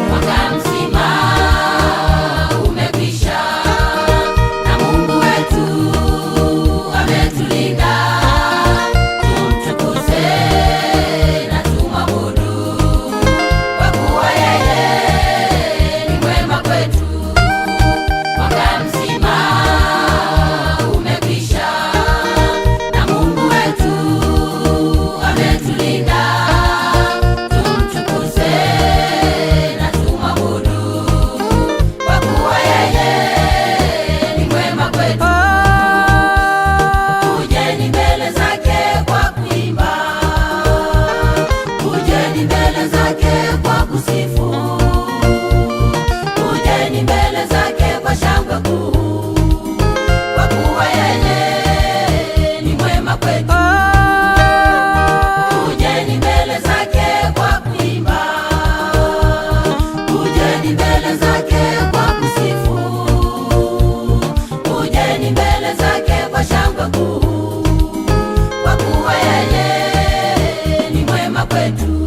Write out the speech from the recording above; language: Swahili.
Mwaka mzima umekwisha, na Mungu wetu ametulinda. Tumtukuze na tumwabudu, kwa kuwa yeye ni mwema kwetu. Mwaka mzima umekwisha, na Mungu wetu ametulinda. Tumtukuze na tumwabudu, kwa kuwa yeye ni mwema kwetu. Kujeni mbele zake kwa kuimba, kujeni mbele zake kwa kusifu, kujeni mbele zake kwa shangwe kuu, kwa kuwa yeye ni mwema kwetu. Kujeni mbele zake kwa kuimba, kujeni mbele zake kwa kusifu, kujeni mbele zake kwa shangwe kuu, kwa kuwa yeye ni mwema kwetu.